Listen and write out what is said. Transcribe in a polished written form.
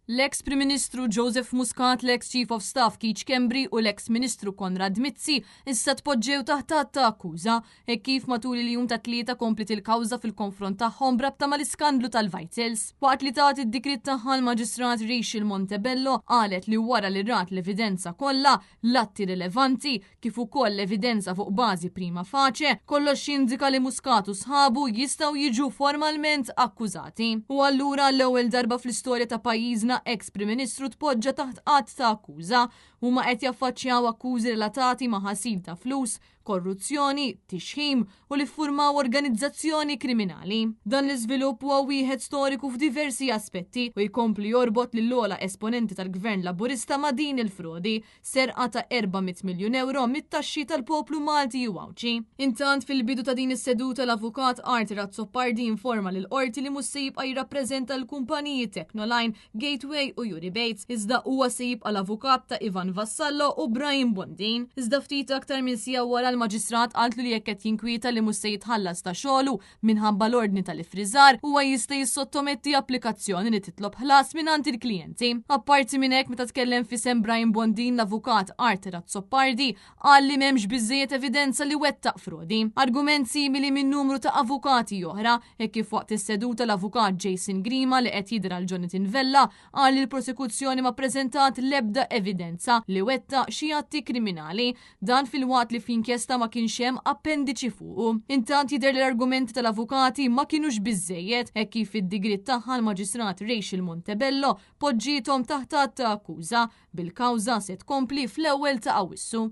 L-eks Prim Ministru Joseph Muscat, l-eks Chief of Staff Keith Schembri u l-eks Ministru Konrad Mizzi issa tpoġġew taħt att ta' akkuża, hekk kif matul il-jum tat-Tlieta kompliet il-kawża fil-konfront tagħhom b'rabta mal-iskandlu tal-Vitals. Waqt li tat id-digriet tagħha l-Maġistrat Rachel Montebello qalet li wara li rat l-evidenza kollha, l-atti rilevanti, kif ukoll l-evidenza fuq bażi prima facie, kollox jindika li Muscat u sħabu jistgħu jiġu formalment akkużati. U allura għall-ewwel darba fl-istorja ta' pajjiżna eks Prim Ministru tpoġġa taħt att ta' akkuża. Huma qed jaffaċċjaw akkużi relatati ma' ħasil ta' flus, korruzzjoni, tixħim u li ffurmaw organizzazzjoni kriminali. Dan l-iżvilupp huwa wieħed storiku f'diversi aspetti u jkompli jorbot lill-ogħla esponenti tal-Gvern Laburista ma' din il-frodi, serqa ta' 400 miljun ewro mit-taxxi tal-poplu Malti u Għawdxi. Intant fil-bidu ta' din is-seduta l-Avukat Arthur Azzopardi informa lill-Qorti li mhux se jibqa' jirrappreżenta l-kumpaniji Technoline, Gateway u Yuri Bates, iżda huwa se jibqa' l-avukat ta' Ivan Vassallo u Brian Bondin. Iżda ftit aktar minn siegħa wara l-Maġistrat qaltlu li jekk qed jinkwieta li mhux se jitħallas ta' xogħlu Minħabba l-ordni tal-iffriżar, huwa jista' jissottometti applikazzjoni li titlob ħlas mingħand il-klijenti. Apparti minn hekk, meta tkellem f'isem Brian Bondin l-avukat Arthur Azzopardi qal li m'hemmx biżżejjed evidenza li wettaq frodi. Argument simili minn numru ta' avukati oħra, hekk kif waqt is-seduta l-avukat Jason Grima li qed jidher għal Jonathan Vella qal li l-prosekuzzjoni ma ppreżentat l-ebda evidenza li wettaq xi atti kriminali. Dan filwaqt li fl-inkjesta ma kienx hemm appendiċi fuqu. Intant jidher li l-argumenti tal-avukati ma kinux biżżejjed hekk kif fid-digriet tagħha l-Maġistrat Rachel Montebello poġġiethom taħt att ta' akkuża, bil-kawża se tkompli fl-ewwel ta' Awwissu.